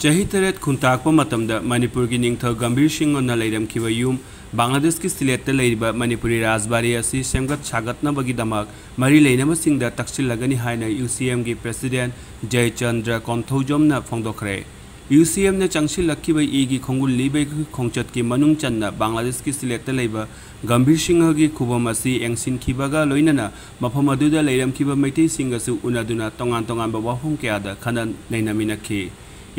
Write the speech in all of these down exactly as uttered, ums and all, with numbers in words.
ꯆꯍꯤ ꯇꯔꯦꯠ ꯈꯨꯟꯇꯥꯛꯄ ꯃꯇꯝꯗ ꯃꯅꯤꯄꯨꯔꯒꯤ ꯅꯤꯡꯊꯧ ꯒꯝꯚꯤꯔ ꯁꯤꯡꯍꯅ ꯂꯩꯔꯝꯈꯤꯕ ꯌꯨꯝ, ꯕꯪꯒ꯭ꯂꯥꯗꯦꯁꯀꯤ ꯁꯤꯂꯦꯠꯇ ꯂꯩꯔꯤꯕ ꯃꯅꯤꯄꯨꯔꯤ ꯔꯥꯖꯕꯥꯔꯤ ꯑꯁꯤ ꯁꯦꯝꯒꯠ ꯁꯥꯒꯠꯅꯕꯒꯤꯗꯃꯛ ꯃꯔꯤ ꯂꯩꯅꯕꯁꯤꯡꯗ ꯇꯛꯁꯤꯜꯂꯒꯅꯤ ꯍꯥꯏꯅ ꯌꯨ ꯁꯤ ꯑꯦꯝꯒꯤ ꯄ꯭ꯔꯦꯁꯤꯗꯦꯟꯠ ꯖꯌꯆꯟꯗ꯭ꯔ ꯀꯣꯟꯊꯧꯖꯝꯅ ꯐꯣꯡꯗꯣꯛꯈ꯭ꯔꯦ꯫ ꯌꯨ ꯁꯤ ꯑꯦꯝꯅ ꯆꯪꯁꯤꯜꯂꯛꯈꯤꯕ ꯏꯒꯤ ꯈꯣꯡꯒꯨꯜ ꯂꯤꯕꯒꯤ ꯈꯣꯡꯆꯠꯀꯤ ꯃꯅꯨꯡ ꯆꯟꯅ ꯕꯪꯒ꯭ꯂꯥꯗꯦꯁꯀꯤ ꯁꯤꯂꯦꯠꯇ ꯂꯩꯕ ꯒꯝꯚꯤꯔ ꯁꯤꯡꯍꯒꯤ ꯈꯨꯕꯝ ꯑꯁꯤ ꯌꯦꯡꯁꯤꯟꯈꯤꯕꯒ ꯂꯣꯏꯅꯅ ꯃꯐꯝ ꯑꯗꯨꯗ ꯂꯩꯔꯝꯈꯤꯕ ꯃꯩꯇꯩꯁꯤꯡꯒꯁꯨ ꯎꯅꯗꯨꯅ ꯇꯣꯉꯥꯟ ꯇꯣꯉꯥꯟꯕ ꯋꯥꯐꯝ ꯀꯌꯥꯗ ꯈꯟꯅ ꯅꯩꯅꯃꯤꯟꯅꯈꯤ꯫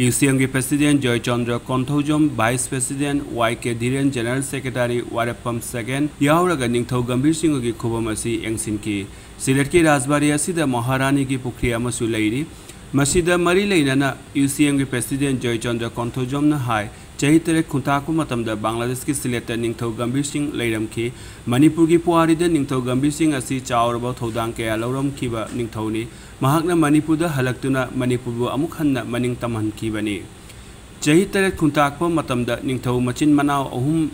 ꯌꯨ ꯁꯤ ꯑꯦꯝꯒꯤ president Joychandra Konthoujam, vice president ꯋꯥꯏ ꯀꯦ ꯙꯤꯔꯦꯟ, ꯖꯦꯅꯔꯦꯜ ꯁꯦꯀ꯭ꯔꯦꯇꯥꯔꯤ ꯋꯥꯔꯦꯞꯄꯝ ꯁꯦꯀꯦꯟ ꯌꯥꯎꯔꯒ ꯅꯤꯡꯊꯧ ꯒꯝꯚꯤꯔ ꯁꯤꯡꯍꯒꯤ ꯈꯨꯕꯝ ꯑꯁꯤ ꯌꯦꯡꯁꯤꯟꯈꯤ꯫ ꯁꯤꯂꯦꯠꯀꯤ ꯔꯥꯖꯕꯥꯔꯤ ꯑꯁꯤꯗ ꯃꯍꯥꯔꯥꯅꯤꯒꯤ ꯄꯨꯈ꯭ꯔꯤ ꯑꯃꯁꯨ ꯂꯩꯔꯤ꯫ ꯃꯁꯤꯗ ꯃꯔꯤ ꯂꯩꯅꯅ ꯌꯨ ꯁꯤ ꯑꯦꯝꯒꯤ ꯄ꯭ꯔꯦꯁꯤꯗꯦꯟꯠ ꯖꯣꯏꯆꯟꯗ꯭ꯔ ꯀꯣꯟꯊꯧꯖꯝꯅ ꯍꯥꯏ, ꯆꯍꯤ ꯇꯔꯦꯠ ꯈꯨꯟꯇꯥꯛꯄ ꯃꯇꯝꯗ ꯕꯪꯒ꯭ꯂꯥꯗꯦꯁꯀꯤ ꯁꯤꯂꯦꯠꯇ ꯅꯤꯡꯊꯧ ꯒꯝꯚꯤꯔ ꯁꯤꯡ ꯂꯩꯔꯝꯈꯤ꯫ ꯃꯅꯤꯄꯨꯔꯒꯤ ꯄꯨꯋꯥꯔꯤꯗ ꯅꯤꯡꯊꯧ ꯒꯝꯚꯤꯔ ꯁꯤꯡ ꯑꯁꯤ ꯆꯥꯎꯔꯕ ꯊꯧꯗꯥꯡ ꯀꯌꯥ ꯂꯧꯔꯝꯈꯤꯕ ꯅꯤꯡꯊꯧꯅꯤ꯫ ꯃꯍꯥꯛꯅ ꯃꯅꯤꯄꯨꯔꯗ ꯍꯜꯂꯛꯇꯨꯅ ꯃꯅꯤꯄꯨꯔꯕꯨ ꯑꯃꯨꯛ ꯍꯟꯅ ꯃꯅꯤꯡ ꯇꯝꯍꯟꯈꯤꯕꯅꯤ꯫ ꯆꯍꯤ ꯇꯔꯦꯠ ꯈꯨꯟꯇꯥꯛꯄ ꯃꯇꯝꯗ ꯅꯤꯡꯊꯧ ꯃꯆꯤꯟ ꯃꯅꯥꯎ ꯑꯍꯨꯝ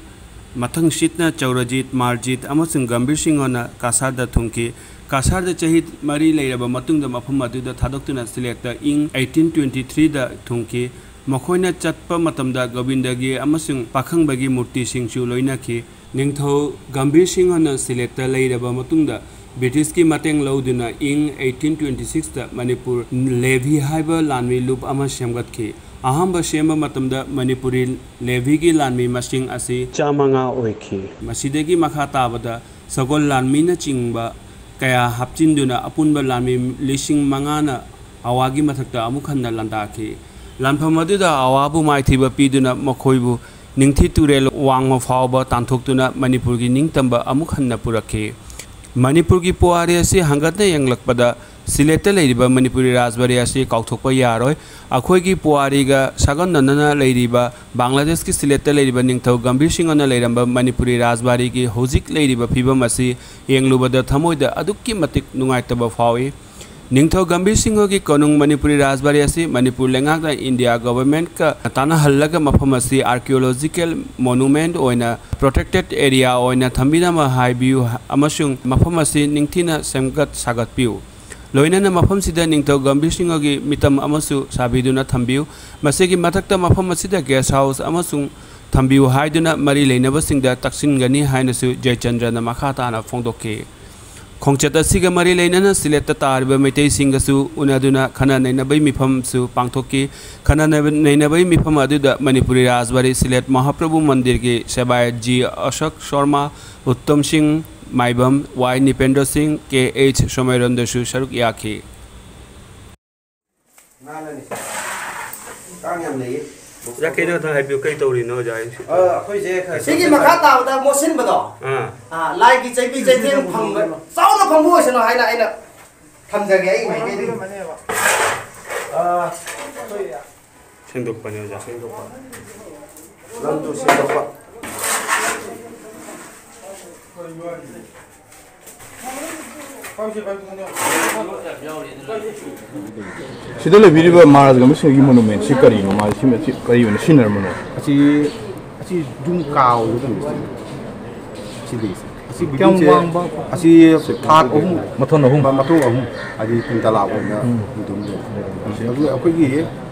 ꯃꯊꯪꯁꯤꯠꯅ ꯆꯧꯔꯖꯤꯠ, ꯃꯥꯔꯖꯤꯠ ꯑꯃꯁꯨꯡ ꯒꯝꯚꯤꯔ ꯁꯤꯡꯍꯅ ꯀꯁꯥꯔꯗ ꯊꯨꯡꯈꯤ꯫ ꯀꯁꯥꯔꯗ ꯆꯍꯤ ꯃꯔꯤ ꯂꯩꯔꯕ ꯃꯇꯨꯡꯗ ꯃꯐꯝ ꯑꯗꯨꯗ ꯊꯥꯗꯣꯛꯇꯨꯅ ꯁꯤꯂꯦꯠꯇ ꯏꯪ ꯑꯩꯠꯇꯤꯟ ꯇ꯭ꯋꯦꯟꯇꯤ ꯊ꯭ꯔꯤꯗ ꯊꯨꯡꯈꯤ꯫ ꯃꯈꯣꯏꯅ ꯆꯠꯄ ꯃꯇꯝꯗ ꯒꯣꯕꯤꯟꯗꯒꯤ ꯑꯃꯁꯨꯡ ꯄꯥꯈꯪꯕꯒꯤ ꯃꯨꯔꯇꯤꯁꯤꯡꯁꯨ ꯂꯣꯏꯅꯈꯤ꯫ ꯅꯤꯡꯊꯧ ꯒꯝꯚꯤꯔ ꯁꯤꯡꯍꯅ ꯁꯤꯂꯦꯠꯇ ꯂꯩꯔꯕ ꯃꯇꯨꯡꯗ ꯕ꯭ꯔꯤꯇꯤꯁꯀꯤ ꯃꯇꯦꯡ ꯂꯧꯗꯨꯅ ꯏꯪ ꯑꯩꯠꯇꯤꯟ ꯇ꯭ꯋꯦꯟꯇꯤ ꯁꯤꯛꯁꯇ ꯃꯅꯤꯄꯨꯔ ꯂꯦꯚꯤ ꯍꯥꯏꯕ ꯂꯥꯟꯃꯤ ꯂꯨꯞ ꯑꯃ ꯁꯦꯝꯒꯠꯈꯤ꯫ ꯑꯍꯥꯟꯕ ꯁꯦꯝꯕ ꯃꯇꯝꯗ ꯃꯅꯤꯄꯨꯔꯤ ꯂꯦꯚꯤꯒꯤ ꯂꯥꯟꯃꯤ ꯃꯁꯤꯡ ꯑꯁꯤ ꯆꯥꯃꯉꯥ ꯑꯣꯏꯈꯤ꯫ ꯃꯁꯤꯗꯒꯤ ꯃꯈꯥ ꯇꯥꯕꯗ ꯁꯒꯣꯜ ꯂꯥꯟꯃꯤꯅꯆꯤꯡꯕ ꯀꯌꯥ ꯍꯥꯞꯆꯤꯟꯗꯨꯅ ꯑꯄꯨꯟꯕ ꯂꯥꯟꯃꯤ ꯂꯤꯁꯤꯡ ꯃꯉꯥꯅ ꯑꯋꯥꯒꯤ ꯃꯊꯛꯇ ꯑꯃꯨꯛ ꯍꯟꯅ ꯂꯥꯟꯗꯥꯈꯤ꯫ ꯂꯥꯟꯐꯝ ꯑꯗꯨꯗ ꯑꯋꯥꯕꯨ ꯃꯥꯏꯊꯤꯕ ꯄꯤꯗꯨꯅ ꯃꯈꯣꯏꯕꯨ ꯅꯤꯡꯊꯤ ꯇꯨꯔꯦꯜ ꯋꯥꯡꯃ ꯐꯥꯎꯕ ꯇꯥꯟꯊꯣꯛꯇꯨꯅ ꯃꯅꯤꯄꯨꯔꯒꯤ ꯅꯤꯡꯇꯝꯕ ꯑꯃꯨꯛ ꯍꯟꯅ ꯄꯨꯔꯛꯈꯤ꯫ ꯃꯅꯤꯄꯨꯔꯒꯤ ꯄꯨꯋꯥꯔꯤ ꯑꯁꯤ ꯍꯪꯒꯠꯅ ꯌꯦꯡꯂꯛꯄꯗ ꯁꯤꯂꯦꯠꯇ ꯂꯩꯔꯤꯕ ꯃꯅꯤꯄꯨꯔꯤ ꯔꯥꯖꯕꯥꯔꯤ ꯑꯁꯤ ꯀꯥꯎꯊꯣꯛꯄ ꯌꯥꯔꯣꯏ꯫ ꯑꯩꯈꯣꯏꯒꯤ ꯄꯨꯋꯥꯔꯤꯒ ꯁꯥꯒꯣꯟꯅꯅꯅ ꯂꯩꯔꯤꯕ ꯕꯪꯒ꯭ꯂꯥꯗꯦꯁꯀꯤ ꯁꯤꯂꯦꯠꯇ ꯂꯩꯔꯤꯕ ꯅꯤꯡꯊꯧ ꯒꯝꯚꯤꯔ ꯁꯤꯡꯍꯅ ꯂꯩꯔꯝꯕ ꯃꯅꯤꯄꯨꯔꯤ ꯔꯥꯖꯕꯥꯔꯤꯒꯤ ꯍꯧꯖꯤꯛ ꯂꯩꯔꯤꯕ ꯐꯤꯕꯝ ꯑꯁꯤ ꯌꯦꯡꯂꯨꯕꯗ ꯊꯃꯣꯏꯗ ꯑꯗꯨꯛꯀꯤ ꯃꯇꯤꯛ ꯅꯨꯡꯉꯥꯏꯇꯕ ꯐꯥꯎꯏ꯫ ꯅꯤꯡꯊꯧ ꯒꯝꯚꯤꯔ ꯁꯤꯡꯍꯒꯤ ꯀꯣꯅꯨꯡ ꯃꯅꯤꯄꯨꯔꯤ ꯔꯥꯖꯕꯥꯔꯤ ꯑꯁꯤ ꯃꯅꯤꯄꯨꯔ ꯂꯩꯉꯥꯛꯅ ꯏꯟꯗꯤꯌꯥ ꯒꯣꯚꯔꯟꯃꯦꯟꯠꯀ ꯇꯥꯟꯅꯍꯜꯂꯒ ꯃꯐꯝ ꯑꯁꯤ ꯑꯥꯔꯀꯤꯑꯣꯂꯣꯖꯤꯀꯦꯜ ꯃꯣꯅꯨꯃꯦꯟꯠ ꯑꯣꯏꯅ ꯄ꯭ꯔꯣꯇꯦꯛꯇꯦꯗ ꯑꯦꯔꯤꯌꯥ ꯑꯣꯏꯅ ꯊꯝꯕꯤꯅꯕ ꯍꯥꯏꯕꯤꯌꯨ ꯑꯃꯁꯨꯡ ꯃꯐꯝ ꯑꯁꯤ ꯅꯤꯡꯊꯤꯅ ꯁꯦꯝꯒꯠ ꯁꯥꯒꯠꯄꯤꯌꯨ꯫ ꯂꯣꯏꯅꯅ ꯃꯐꯝꯁꯤꯗ ꯅꯤꯡꯊꯧ ꯒꯝꯚꯤꯔ ꯁꯤꯡꯍꯒꯤ ꯃꯤꯇꯝ ꯑꯃꯁꯨ ꯁꯥꯕꯤꯗꯨꯅ ꯊꯝꯕꯤꯌꯨ꯫ ꯃꯁꯤꯒꯤ ꯃꯊꯛꯇ ꯃꯐꯝ ꯑꯁꯤꯗ guest house ꯑꯃꯁꯨꯡ ꯊꯝꯕꯤꯌꯨ ꯍꯥꯏꯗꯨꯅ ꯃꯔꯤ ꯂꯩꯅꯕꯁꯤꯡꯗ ꯇꯛꯁꯤꯟꯒꯅꯤ ꯍꯥꯏꯅꯁꯨ ꯖꯌꯆꯟꯗ꯭ꯔꯅ ꯃꯈꯥ ꯇꯥꯅ ꯐꯣꯡꯗꯣꯛꯈꯤ꯫ ꯈꯣꯡꯆꯠ ꯑꯁꯤꯒ ꯃꯔꯤ ꯂꯩꯅꯅ ꯁꯤꯂꯦꯠꯇ ꯇꯥꯔꯤꯕ ꯃꯩꯇꯩꯁꯤꯡꯒꯁꯨ ꯎꯅꯗꯨꯅ ꯈꯟꯅ ꯅꯩꯅꯕꯒꯤ ꯃꯤꯐꯝꯁꯨ ꯄꯥꯡꯊꯣꯛꯈꯤ꯫ ꯈꯟꯅ ꯅꯩꯅꯕꯒꯤ ꯃꯤꯐꯝ ꯑꯗꯨꯗ ꯃꯅꯤꯄꯨꯔꯤ ꯔꯥꯖꯕꯥꯔꯤ ꯁꯤꯂꯦꯠ ꯃꯍꯥꯄ꯭ꯔꯚꯨ ꯃꯟꯗꯤꯔꯒꯤ ꯁꯦꯕꯥꯌꯠ ꯖꯤ ꯑꯁꯣꯛ ꯁꯔꯃ, ꯎꯠꯇꯝ ꯁꯤꯡ, ꯃꯥꯏꯕꯝ ꯋꯥꯏ ꯅꯤꯄꯦꯟꯗ꯭ꯔ ꯁꯤꯡ, ꯀꯦ ꯑꯩꯆ ꯁꯣꯃꯥꯏꯔꯣꯟꯗꯁꯨ ꯁꯔꯨꯛ ꯌꯥꯈꯤ꯫ ꯉꯥꯅꯅꯤ꯫ ꯀꯥꯡ ꯌꯥꯝ ꯂꯩꯌꯦ꯫ ꯑꯣꯖꯥ, ꯀꯩꯅꯣ ꯑꯝꯇ ꯍꯥꯏꯕꯤꯌꯨ, ꯀꯩ ꯇꯧꯔꯤꯅꯣ ꯑꯣꯖꯥ? ꯑ, ꯑꯩꯈꯣꯏꯁꯦ ꯈꯔ ꯁꯤꯒꯤ ꯃꯈꯥ ꯇꯥꯕꯗ ꯃꯣꯠꯁꯤꯟꯕꯗꯣ, ꯑꯥ꯫ ꯑ, ꯂꯥꯏꯒꯤ ꯆꯩꯕꯤ ꯆꯩꯊꯦꯡ ꯐꯪꯕ, ꯆꯥꯎꯅ ꯐꯪꯕ ꯑꯣꯏꯁꯅꯨ ꯍꯥꯏꯅ ꯑꯩꯅ ꯊꯝꯖꯒꯦ ꯑꯩꯒꯤ ꯃꯥꯏꯀꯩꯗꯒꯤ꯫ ꯑ, ꯑꯩꯈꯣꯏ ꯁꯦꯡꯗꯣꯛꯄꯅꯦ ꯑꯣꯖꯥ꯫ ꯁꯦꯡꯗꯣꯛꯄ꯫ ꯂꯝꯗꯨ ꯁꯦꯡꯗꯣꯛꯄ꯫ ꯁꯤꯗ ꯂꯩꯕꯤꯔꯤꯕ ꯃꯍꯥꯔꯥꯖ ꯒꯝꯚꯤꯔ ꯁꯤꯡꯍꯒꯤ monument ꯁꯤ ꯀꯔꯤꯅꯣ? ꯃꯥꯁꯤ ꯁꯤ ꯀꯔꯤ ꯑꯣꯏꯅ ꯁꯤꯖꯤꯟꯅꯔꯝꯕꯅꯣ? ꯑꯁꯤ, ꯑꯁꯤ ꯌꯨꯝ ꯀꯥ ꯑꯣꯏꯒꯗꯧꯔꯤꯁꯦ꯫ ꯁꯤ ꯂꯩꯁꯦ꯫ ꯑꯁꯤ ꯀꯌꯥꯝ building ꯁꯦ, ꯋꯥꯡꯕ? ꯑꯁꯤ ꯊꯥꯛ ꯑꯍꯨꯝ꯫ ꯃꯊꯣꯟ ꯑꯍꯨꯝ꯫ ꯃꯊꯣꯟ ꯑꯍꯨꯝ꯫ ꯍꯥꯏꯗꯤ ꯇꯤꯟ ꯇꯂꯥ ꯑꯣꯏꯅ ꯎꯝ꯫ ꯑꯗꯨꯝ ꯂꯩ꯫ ꯑꯗꯨ ꯑꯩꯈꯣꯏꯒꯤ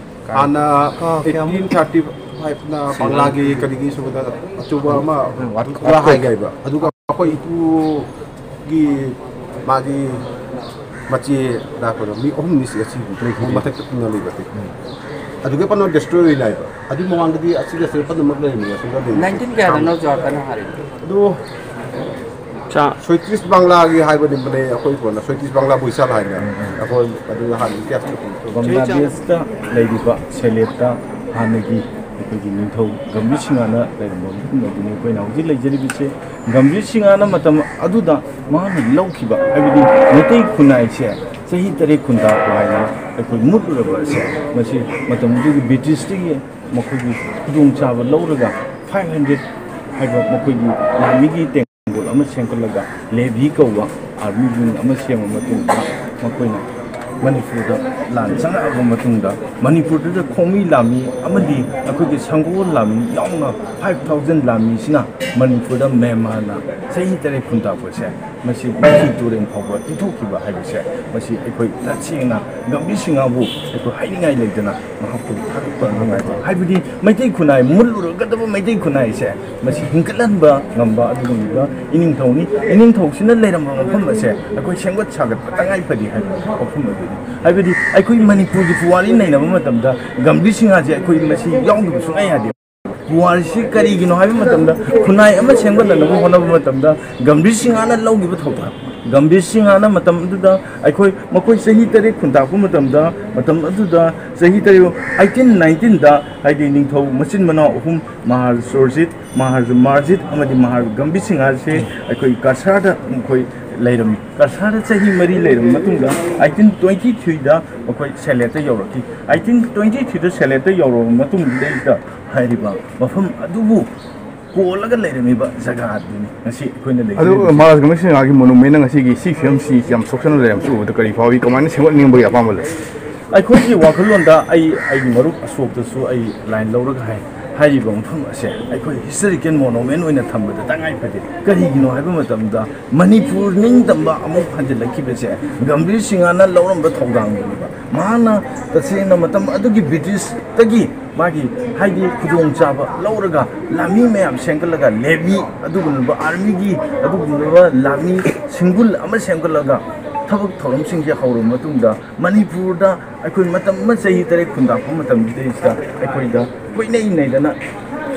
ꯍꯥꯟꯅ ꯀꯥ ꯀꯌꯥꯝ? Eighteen thirty five ꯅ ꯕꯪꯒ꯭ꯂꯥꯒꯤ ꯀꯔꯤꯒꯤ ꯁꯨꯕꯗ ꯑꯆꯧꯕ ꯑꯃ ꯎꯝ, ꯋꯥꯠ-, ꯄꯨꯔꯥ ꯋꯥꯠ-, ꯍꯥꯏꯒꯥꯏꯕ꯫ ꯑꯗꯨꯒ ꯑꯩꯈꯣꯏ ꯏꯄꯨꯒꯤ ꯃꯥꯒꯤ ꯃꯆꯦ ꯂꯥꯛꯄꯗ ꯃꯤ ꯑꯍꯨꯝꯅꯤ ꯁꯤ ꯑꯁꯤꯒꯤ ꯂꯩꯈꯤꯗꯦ꯫ ꯃꯊꯛꯇ ꯄꯨꯟꯅ ꯂꯩꯕ ꯑꯇꯩ꯫ ꯎꯝ꯫ ꯑꯗꯨꯒ ꯄꯟꯅ destroy ꯑꯣꯏꯅ ꯍꯥꯏꯕ꯫ ꯑꯗꯨꯒꯤ ꯃꯃꯥꯡꯗꯗꯤ ꯑꯁꯤꯒꯁꯦ ꯄꯟꯅꯃꯛ ꯂꯩꯔꯝꯃꯤ, ꯑꯁꯣꯝꯗ ꯂꯩꯔꯝꯃꯤ꯫ Nineteen ꯀꯌꯥꯗꯅꯣ ꯖꯋꯥꯔ ꯀꯟꯅ ꯍꯥꯔꯤꯗꯣ? ꯑꯗꯨ ꯆꯥ-, ꯁꯣꯏꯇ꯭ꯔꯤꯁ ꯕꯪꯒ꯭ꯂꯥꯒꯤ ꯍꯥꯏꯕꯅꯤꯕꯅꯦ, ꯑꯩꯈꯣꯏ ꯀꯣꯟꯅ ꯁꯣꯏꯇ꯭ꯔꯤꯁ ꯕꯪꯒ꯭ꯂꯥ ꯕꯣꯏꯁꯥꯜ ꯍꯥꯏꯅ꯫ ꯎꯝ, ꯎꯝ꯫ ꯑꯩꯈꯣꯏ ꯑꯗꯨ ꯍꯥꯟꯅ ꯏꯇꯤꯍꯥꯁ ꯊꯣꯛꯄꯅꯤ꯫ ꯕꯪꯒ꯭ꯂꯥꯗꯦꯁꯇ ꯂꯩꯔꯤꯕ ꯁꯦꯂꯦꯠꯇ ꯍꯥꯟꯅꯒꯤ ꯑꯩꯈꯣꯏꯒꯤ ꯅꯤꯡꯊꯧ ꯒꯝꯚꯤꯔ ꯁꯤꯡꯍꯅ ꯂꯩꯔꯝꯕ ꯃꯐꯝ ꯑꯗꯨꯅꯤ ꯑꯩꯈꯣꯏꯅ ꯍꯧꯖꯤꯛ ꯂꯩꯖꯔꯤꯕꯁꯦ꯫ ꯒꯝꯚꯤꯔ ꯁꯤꯡꯍꯅ ꯃꯇꯝ ꯑꯗꯨꯗ ꯃꯍꯥꯛꯅ ꯂꯧꯈꯤꯕ, ꯍꯥꯏꯕꯗꯤ ꯃꯩꯇꯩ ꯈꯨꯟꯅꯥꯏꯁꯦ ꯆꯍꯤ ꯇꯔꯦꯠ ꯈꯨꯟꯗꯥ ꯍꯥꯏꯅ ꯑꯩꯈꯣꯏ ꯃꯨꯠꯂꯨꯔꯕ ꯑꯁꯦ, ꯃꯁꯤ ꯃꯇꯝ ꯑꯗꯨꯒꯤ ꯕ꯭ꯔꯤꯇꯤꯁꯇꯒꯤ ꯃꯈꯣꯏꯒꯤ ꯈꯨꯗꯣꯡꯆꯥꯕ ꯂꯧꯔꯒ five hundred ꯍꯥꯏꯕ ꯃꯈꯣꯏꯒꯤ ꯂꯥꯟꯃꯤꯒꯤ ꯇꯦꯡꯒꯣꯜ ꯑꯃ ꯁꯦꯝꯒꯠꯂꯒ ꯂꯦꯚꯤ ꯀꯧꯕ army wing ꯑꯃ ꯁꯦꯝꯃ ꯃꯇꯨꯡꯗ ꯃꯈꯣꯏꯅ ꯃꯅꯤꯄꯨꯔꯗ ꯂꯥꯟ ꯆꯪꯉꯛꯑꯕ ꯃꯇꯨꯡꯗ, ꯃꯅꯤꯄꯨꯔꯗꯨꯗ ꯈꯣꯡꯃꯤ ꯂꯥꯟꯃꯤ ꯑꯃꯗꯤ ꯑꯩꯈꯣꯏꯒꯤ ꯁꯪꯒꯣꯜ ꯂꯥꯟꯃꯤ ꯌꯥꯎꯅ five thousand ꯂꯥꯟꯃꯤꯁꯤꯅ ꯃꯅꯤꯄꯨꯔꯗ ꯃ꯭ꯌꯥꯟꯃꯥꯔꯅ ꯆꯍꯤ ꯇꯔꯦꯠ ꯈꯨꯟꯇꯥꯛꯄꯁꯦ, ꯃꯁꯤ ꯃꯨꯈꯤ ꯇꯨꯔꯦꯜ ꯐꯥꯎꯕ ꯏꯟꯊꯣꯛꯈꯤꯕ ꯍꯥꯏꯕꯁꯦ, ꯃꯁꯤ ꯑꯩꯈꯣꯏ ꯇꯁꯦꯡꯅ ꯒꯝꯚꯤꯔ ꯁꯤꯡꯍꯕꯨ ꯑꯩꯈꯣꯏ ꯍꯥꯏꯅꯤꯡꯉꯥꯏ ꯂꯩꯇꯅ ꯃꯍꯥꯛꯄꯨ ꯊꯥꯒꯠꯄ ꯅꯨꯡꯉꯥꯏꯕ꯫ ꯍꯥꯏꯕꯗꯤ ꯃꯩꯇꯩ ꯈꯨꯟꯅꯥꯏ, ꯃꯨꯠꯂꯨꯔꯒꯗꯕ ꯃꯩꯇꯩ ꯈꯨꯟꯅꯥꯏꯁꯦ ꯃꯁꯤ ꯍꯤꯡꯒꯠꯍꯟꯕ ꯉꯝꯕ ꯑꯗꯨꯒꯨꯝꯂꯕ ꯏꯅꯤꯡꯊꯧꯅꯤ꯫ ꯏꯅꯤꯡꯊꯧꯁꯤꯅ ꯂꯩꯔꯝꯕ ꯃꯐꯝ ꯑꯁꯦ ꯑꯩꯈꯣꯏ ꯁꯦꯝꯒꯠ ꯁꯥꯒꯠꯄ ꯇꯉꯥꯏ ꯐꯗꯦ ꯍꯥꯏꯕ ꯋꯥꯐꯝ ꯑꯗꯨꯅꯤ꯫ ꯍꯥꯏꯕꯗꯤ ꯑꯩꯈꯣꯏ ꯃꯅꯤꯄꯨꯔꯒꯤ ꯄꯨꯋꯥꯔꯤ ꯅꯩꯅꯕ ꯃꯇꯝꯗ ꯒꯝꯚꯤꯔ ꯁꯤꯡꯍꯁꯦ ꯑꯩꯈꯣꯏ ꯃꯁꯤ ꯌꯥꯎꯗꯕ ꯁꯨꯡꯌꯥ ꯌꯥꯗꯦ꯫ ꯄꯨꯋꯥꯔꯤꯁꯤ ꯀꯔꯤꯒꯤꯅꯣ ꯍꯥꯏꯕ ꯃꯇꯝꯗ, ꯈꯨꯟꯅꯥꯏ ꯑꯃ ꯁꯦꯝꯒꯠꯅꯅꯕ ꯍꯣꯠꯅꯕ ꯃꯇꯝꯗ ꯒꯝꯚꯤꯔ ꯁꯤꯡꯍꯅ ꯂꯧꯈꯤꯕ ꯊꯧꯗꯥꯡ, ꯒꯝꯚꯤꯔ ꯁꯤꯡꯍꯅ ꯃꯇꯝ ꯑꯗꯨꯗ ꯑꯩꯈꯣꯏ, ꯃꯈꯣꯏ ꯆꯍꯤ ꯇꯔꯦꯠ ꯈꯨꯟꯇꯥꯛꯄ ꯃꯇꯝꯗ, ꯃꯇꯝ ꯑꯗꯨꯗ ꯆꯍꯤ ꯇꯔꯦꯠ, eighteen nineteenꯗ, ꯍꯥꯏꯗꯤ ꯅꯤꯡꯊꯧ ꯃꯆꯤꯟ ꯃꯅꯥꯎ ꯑꯍꯨꯝ, ꯃꯍꯥꯔꯥꯖ ꯁꯨꯔꯖꯤꯠ, ꯃꯍꯥꯔꯥꯖ ꯃꯥꯔꯖꯤꯠ ꯑꯃꯗꯤ ꯃꯍꯥꯔꯥꯖ ꯒꯝꯚꯤꯔ ꯁꯤꯡꯍꯁꯦ ꯑꯩꯈꯣꯏ ꯀꯁꯥꯔꯗ ꯃꯈꯣꯏ ꯂꯩꯔꯝꯃꯤ꯫ ꯀꯁꯥꯔꯗ ꯆꯍꯤ ꯃꯔꯤ ꯂꯩꯔꯕ ꯃꯇꯨꯡꯗ, eighteen twenty threeꯗ ꯃꯈꯣꯏ ꯁꯦꯂꯦꯠꯇ ꯌꯧꯔꯛꯈꯤ꯫ Eighteen twenty threeꯗ ꯁꯦꯂꯦꯠꯇ ꯌꯧꯔꯕ ꯃꯇꯨꯡꯗꯩꯗ, ꯍꯥꯏꯔꯤꯕ ꯃꯐꯝ ꯑꯗꯨꯕꯨ ꯀꯣꯜꯂꯒ ꯂꯩꯔꯝꯃꯤꯕ ꯖꯒꯥ ꯑꯗꯨꯅꯤ ꯉꯁꯤ ꯑꯩꯈꯣꯏꯅ ꯑꯗꯨ ꯂꯩꯖꯔꯤꯕꯁꯤ꯫ ꯃꯍꯥꯔꯥꯖ ꯒꯝꯚꯤꯔ ꯁꯤꯡꯍꯒꯤ monumentꯅ ꯉꯁꯤꯒꯤ ꯁꯤ ꯐꯤꯕꯝꯁꯤ ꯌꯥꯝ ꯁꯣꯛꯆꯟꯅ ꯂꯩꯔꯝꯕꯁꯤ ꯎꯕꯗ ꯀꯔꯤ ꯐꯥꯎꯏ? ꯀꯃꯥꯏꯅ ꯁꯦꯝꯒꯠꯅꯤꯡꯕꯒꯤ ꯑꯄꯥꯝꯕ ꯂꯩ? ꯑꯩꯈꯣꯏꯒꯤ ꯋꯥꯈꯜꯂꯣꯟꯗ ꯑꯩ, ꯑꯩꯒꯤ ꯃꯔꯨꯞ ꯑꯁꯣꯛꯇꯁꯨ ꯑꯩ ꯂꯥꯏꯟ ꯂꯧꯔꯒ ꯍꯥꯏ, ꯍꯥꯏꯔꯤꯕ ꯃꯐꯝ ꯑꯁꯦ ꯑꯩꯈꯣꯏ historical monument ꯑꯣꯏꯅ ꯊꯝꯕꯗ ꯇꯉꯥꯏ ꯐꯗꯦ꯫ ꯀꯔꯤꯒꯤꯅꯣ ꯍꯥꯏꯕ ꯃꯇꯝꯗ, ꯃꯅꯤꯄꯨꯔ ꯅꯤꯡꯇꯝꯕ ꯑꯃꯨꯛ ꯍꯟꯖꯤꯜꯂꯛꯈꯤꯕꯁꯦ ꯒꯝꯚꯤꯔ ꯁꯤꯡꯍꯅ ꯂꯧꯔꯝꯕ ꯊꯧꯗꯥꯡꯗꯨꯅꯦꯕ꯫ ꯃꯍꯥꯛꯅ ꯇꯁꯦꯡꯅ ꯃꯇꯝ ꯑꯗꯨꯒꯤ ꯕ꯭ꯔꯤꯇꯤꯁꯇꯒꯤ ꯃꯥꯒꯤ, ꯍꯥꯏꯗꯤ, ꯈꯨꯗꯣꯡꯆꯥꯕ ꯂꯧꯔꯒ ꯂꯥꯟꯃꯤ ꯃꯌꯥꯝ ꯁꯦꯝꯒꯠꯂꯒ, ꯂꯦꯕꯤ, ꯑꯗꯨꯒꯨꯝꯂꯕ ꯑꯥꯔꯃꯤꯒꯤ, ꯑꯗꯨꯒꯨꯝꯂꯕ ꯂꯥꯟꯃꯤ ꯁꯤꯡꯒꯨꯜ ꯑꯃ ꯁꯦꯝꯒꯠꯂꯒ ꯊꯕꯛ ꯊꯧꯔꯝꯁꯤꯡꯁꯦ ꯍꯧꯔꯕ ꯃꯇꯨꯡꯗ, ꯃꯅꯤꯄꯨꯔꯗ ꯑꯩꯈꯣꯏ ꯃꯇꯝ ꯑꯃ, ꯆꯍꯤ ꯇꯔꯦꯠ ꯈꯨꯟꯇꯥꯛꯄ ꯃꯇꯝꯁꯤꯗꯩꯁꯤꯗ ꯑꯩꯈꯣꯏꯗ ꯀꯣꯏꯅꯩ ꯅꯩꯗꯅ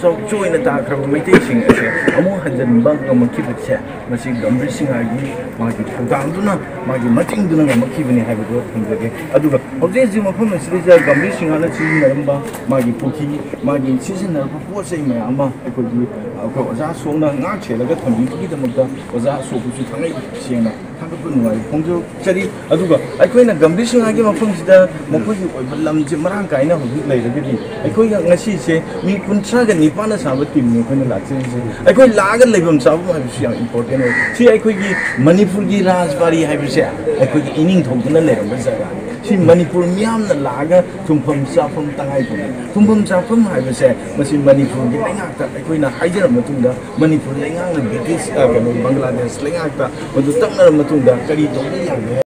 ꯆꯧ-, ꯆꯣꯏꯅ ꯇꯥꯈ꯭ꯔꯕ ꯃꯩꯇꯩꯁꯤꯡ ꯑꯁꯦ ꯑꯃꯨꯛ ꯍꯟꯖꯤꯟꯕ ꯉꯝꯃꯛꯈꯤꯕꯁꯦ, ꯃꯁꯤ ꯒꯝꯚꯤꯔ ꯁꯤꯡꯍꯒꯤ ꯃꯥꯒꯤ ꯊꯧꯗꯥꯡꯗꯨꯅ, ꯃꯥꯒꯤ ꯃꯇꯦꯡꯗꯨꯅ ꯉꯝꯃꯛꯈꯤꯕꯅꯤ ꯍꯥꯏꯕꯗꯨ ꯊꯝꯖꯒꯦ꯫ ꯑꯗꯨꯒ ꯍꯧꯖꯤꯛ ꯍꯧꯖꯤꯛ ꯃꯐꯝ ꯑꯁꯤꯗꯩꯁꯤꯗ ꯒꯝꯚꯤꯔ ꯁꯤꯡꯍꯅ ꯁꯤꯖꯤꯟꯅꯔꯝꯕ ꯃꯥꯒꯤ ꯄꯨꯈ꯭ꯔꯤ, ꯃꯥꯒꯤ ꯁꯤꯖꯤꯟꯅꯔꯛꯄ ꯄꯣꯠ ꯆꯩ ꯃꯌꯥꯝ ꯑꯃ ꯑꯩꯈꯣꯏꯒꯤ, ꯑꯩꯈꯣꯏ ꯑꯣꯖꯥ ꯁꯣꯝꯅ ꯉꯥꯛ ꯁꯦꯜꯂꯒ ꯊꯝꯕꯤꯕꯒꯤꯗꯃꯛꯇ ꯑꯣꯖꯥ ꯑꯁꯣꯛꯄꯁꯨ ꯊꯥꯡꯉꯩ ꯁꯦꯡꯅ ꯅꯨꯡꯉꯥꯏꯕ ꯐꯣꯡꯗꯣꯛꯆꯔꯤ꯫ ꯑꯗꯨꯒ ꯑꯩꯈꯣꯏꯅ ꯒꯝꯚꯤꯔ ꯁꯤꯡꯍꯒꯤ ꯃꯐꯝꯁꯤꯗ ꯃꯈꯣꯏꯒꯤ ꯑꯣꯏꯕ ꯂꯝꯁꯦ ꯃꯔꯥꯡ ꯀꯥꯏꯅ ꯍꯧꯖꯤꯛ ꯂꯩꯔꯒꯗꯤ, ꯑꯩꯈꯣꯏꯅ ꯉꯁꯤꯁꯦ ꯃꯤ ꯀꯨꯟꯊ꯭ꯔꯥꯒ ꯅꯤꯄꯥꯟꯅ ꯁꯥꯕ ꯇꯤꯝꯅꯤ ꯑꯩꯈꯣꯏꯅ ꯂꯥꯛꯆꯔꯤꯁꯦ꯫ ꯑꯩꯈꯣꯏ ꯂꯥꯛꯑꯒ ꯂꯩꯐꯝ ꯆꯥꯐꯝ ꯍꯥꯏꯕꯁꯤ ꯌꯥꯝ ꯏꯝꯄꯣꯔꯇꯦꯟ ꯑꯣꯏ꯫ ꯁꯤ ꯑꯩꯈꯣꯏꯒꯤ ꯃꯅꯤꯄꯨꯔꯒꯤ ꯔꯥꯖꯕꯥꯔꯤ ꯍꯥꯏꯕꯁꯦ ꯑꯩꯈꯣꯏꯒꯤ ꯏꯅꯤꯡꯊꯧꯗꯨꯅ ꯂꯩꯔꯝꯕ ꯖꯒꯥꯅꯤ꯫ ꯁꯤ ꯃꯅꯤꯄꯨꯔ ꯃꯤꯌꯥꯝꯅ ꯂꯥꯛꯑꯒ ꯊꯨꯡꯐꯝ ꯆꯥꯐꯝ ꯇꯉꯥꯏ ꯐꯗꯦ꯫ ꯊꯨꯡꯐꯝ ꯆꯥꯐꯝ ꯍꯥꯏꯕꯁꯦ ꯃꯁꯤ ꯃꯅꯤꯄꯨꯔꯒꯤ ꯂꯩꯉꯥꯛꯇ ꯑꯩꯈꯣꯏꯅ ꯍꯥꯏꯖꯔꯕ ꯃꯇꯨꯡꯗ, ꯃꯅꯤꯄꯨꯔ ꯂꯩꯉꯥꯛꯅ ꯕ꯭ꯔꯤꯇꯤꯁ, ꯑ, ꯀꯩꯅꯣ, ꯕꯪꯒ꯭ꯂꯥꯗꯦꯁ ꯂꯩꯉꯥꯛꯇ ꯃꯗꯨ ꯇꯛꯅꯔꯕ ꯃꯇꯨꯡꯗ ꯀꯔꯤ ꯇꯧꯕ ꯌꯥꯒꯦ?